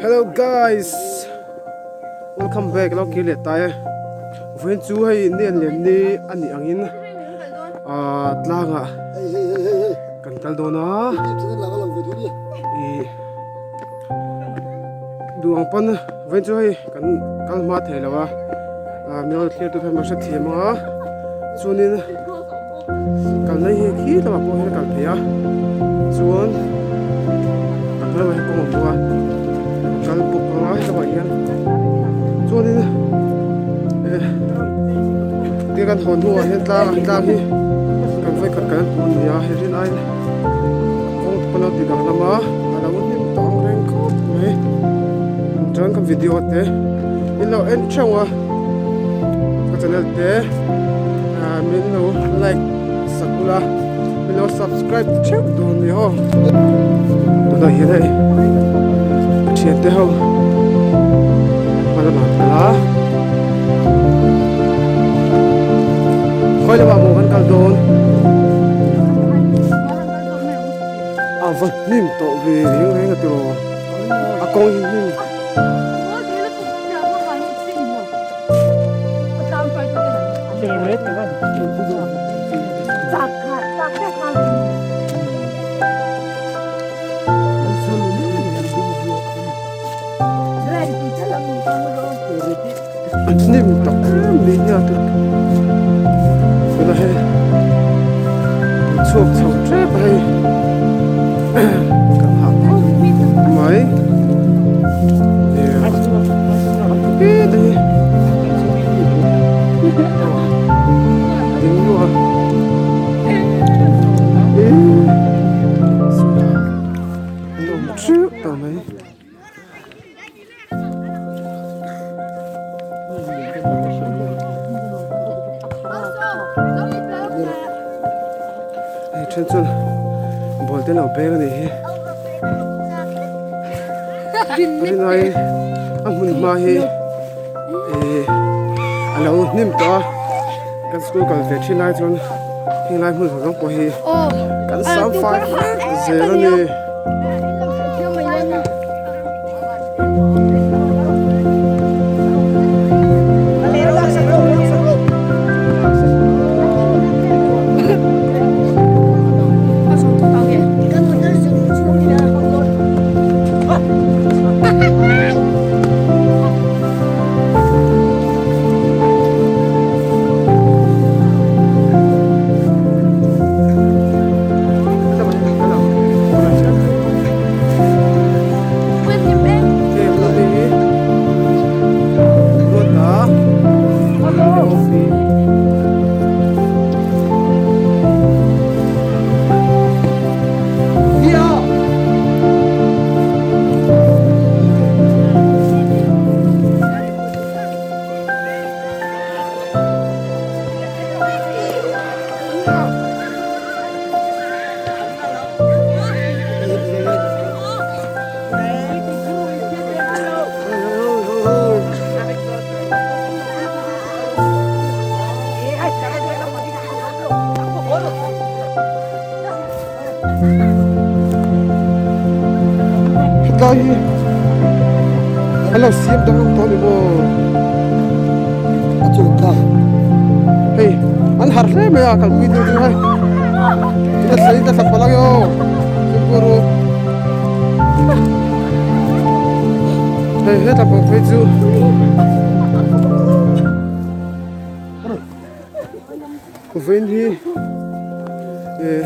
Hello guys welcome back lo kir leh ta e vawiin chu hei nen lem ni a nih angin ah tlangah kan kal dawn a ih duh ang pawn vawiin chu hei kan kal hma thei lo a ah min lo thlir tu hian min hrethiam ang a chuanin. Kalna hi khi lamah pawh hian a kal thei a chuan a hnuai lamah hian kawng a awm bawk a kal bawk ang a helamah hian chuanin eh tia kan hawn hnuah hian tlang tlang hi kan vawikhat kan tur a ni a hei rin aiin kawng te pawh a lo ti danglam a a lo hnim tawh ang reng khawp mai chuan ka video te in lo en theuh a ka channel te. Ah min lo like sak ula min lo subscribe theuh dawn nia aw tunah hian hei ka thiante ho hma lamah an kal a khawi lamah maw kan kal dawn a va hnim tawh ve reng reng a tiraw a kawng hi hnim. An hnim tak em mai nia te tunah hei an chhuak chho tep a hei kan hah khawp mai. Then chuan ball te an lo beng a nih hi. Rinai a hmun hma hi eh a lo hnim tawh a kan school kal ve thin lai chuan heng lai hmun zawng zawng pawh hi kan sam fai vek zel a ni. Hetlai hi an lo siam danglam tawh a ni maw a chul ta hei an harh hle mai a kalpui tur chu hei ina thla in ka thla palh ang e aw fimkhur u hei hetah pawh phei chu. Vawiin hi eh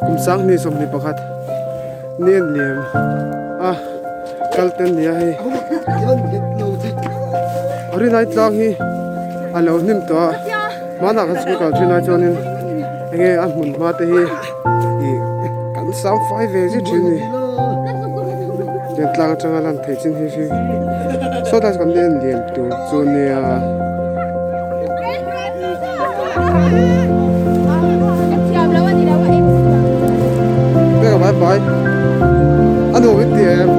kum sanghnih 21 ni a liam a kal te an ni a hei rinai tlang hi a lo hnim tawh a hmanah kan school kal thin lai chuanin enge a hmun hma te hi ih kan sang fai ve zet thin a ni tiang tlang atanga lan theih chin hi hi sawtlai chu kan en lian tur chu a nia. Bye bye. Ano in ti em?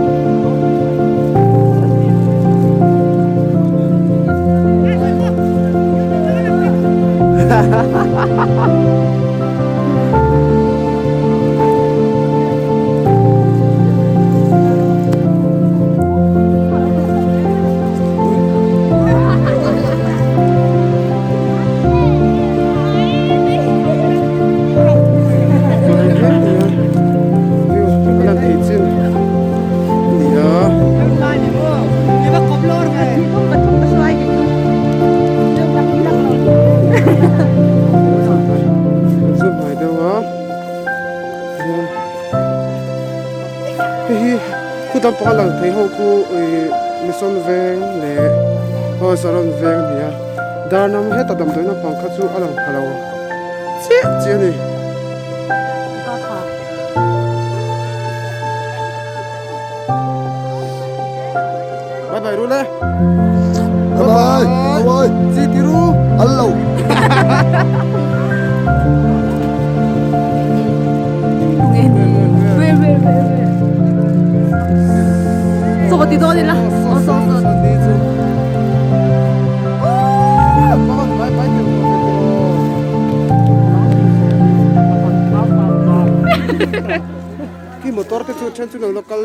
lampang a lang thei ho khu ih mission veng leh aw saron veng a ni a darnam heta damdawi lampang kha chu a lang pha lo chiah chiah a ni. Bye bye ru le. Bye bye. Bye bye. Chi ti ru. Allo. So ti dawn ila. So so so. Khi motor te chu then chu lo kal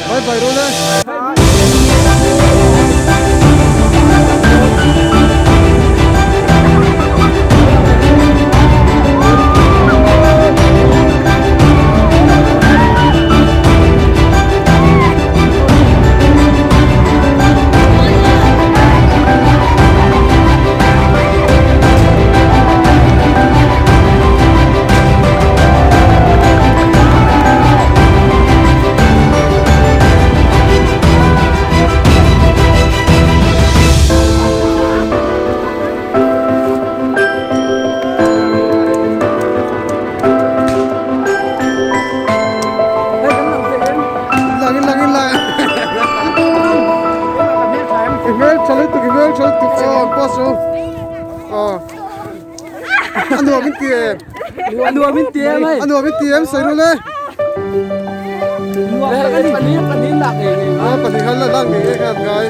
Bye bye Rona. Lang lang lang. Hmel tha lutuk, hmel tha lutuk. Aw boss u. Aw. A nuam in ti em? A nuam in ti em hei. A nuam in ti em sawi ru le. Pahnih pahnih lak ngei ngei. Aw pahnih khan la lak ngei ngei khan ngai.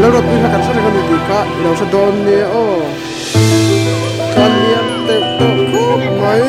Lalruatpui kha kan hre reng a ni tih kha i lo hre dawn nia aw. Kan liam teuh tawh khawp mai.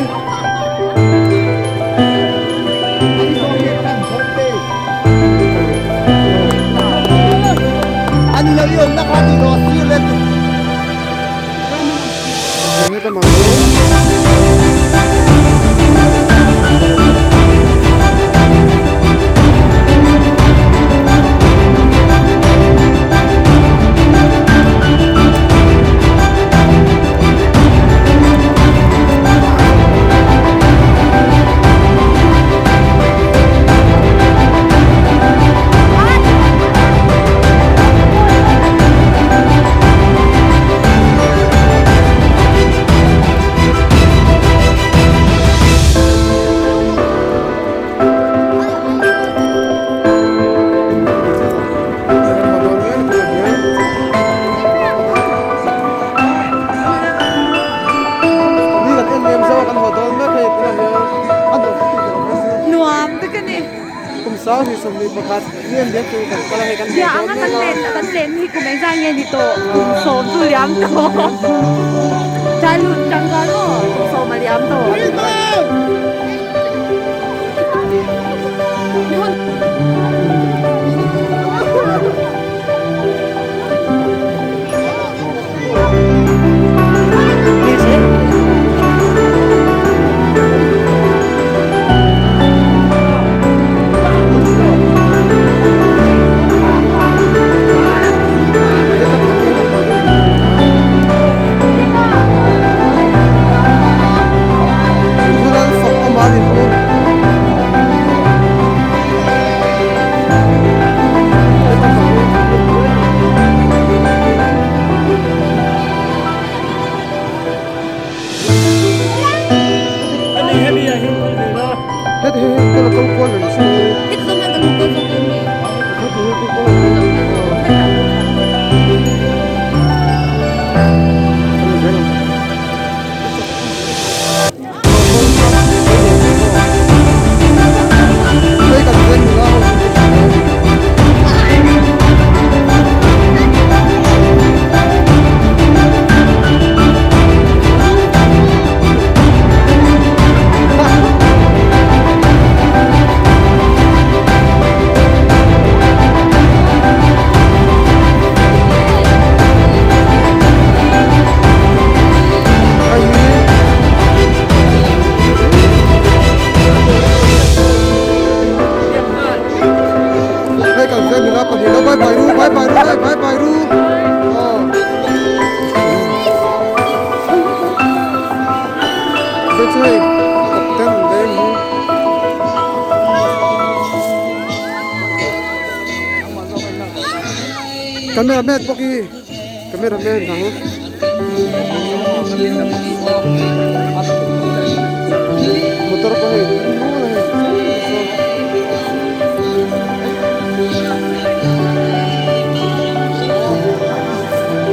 Nuam te ka ni. Kum sang hi 21 lian lian chu kan kal a hei kan Bia anga kan len kan len hi kum engzah nge ni tawh kum sawm chu liam tawh childhood tang khan maw kum sawm a liam tawh. hei hei ka la kal kual reng thin hi. Heti zawng hian kan han kal zawk dawn mi? Heti hian kan kal ang. Kan la zel ang. Hei kan veng nula ho chu ka hria. Hei kan veng nula pahnih lo bye bye ru bye bye ru hei bye bye ru aw Hei chu hei kapten an leng hi. Camera man bawk hi camera man dang. Motor pawh hei nual a hei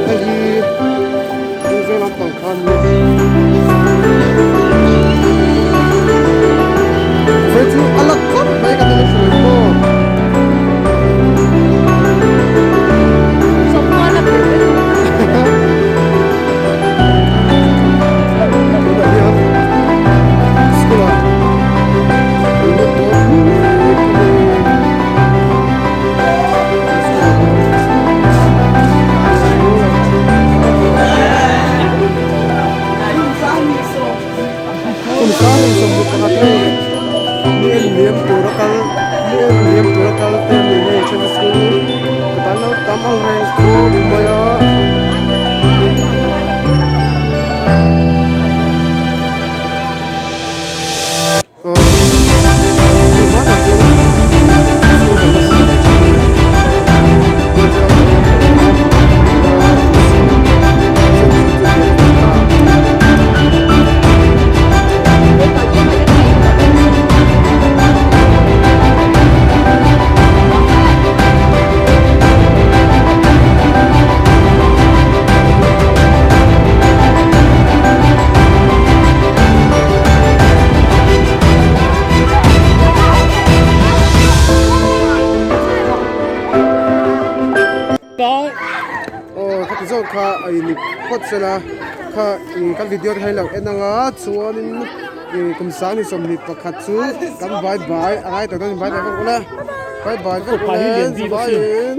hei hi Aizawl lampang kha a ni a. Hei chu a la khawp mai ka tel hruai pawh. Tunah hian school ah kan lut dawn mek a ni. Kum sang in 21 hei mi en liam tur a kal mi en liam tur a kal te ani hei then a school ka tan lo tam ang reng khawp mai a. Aw khati zawk kha a in phawt sela kha ih kan video te hi lo en anga chuanin ih kum sang ni 21 chu kan bye bye a ngai tawh dawn bye bye vek ula bye bye vek ula zavaiin.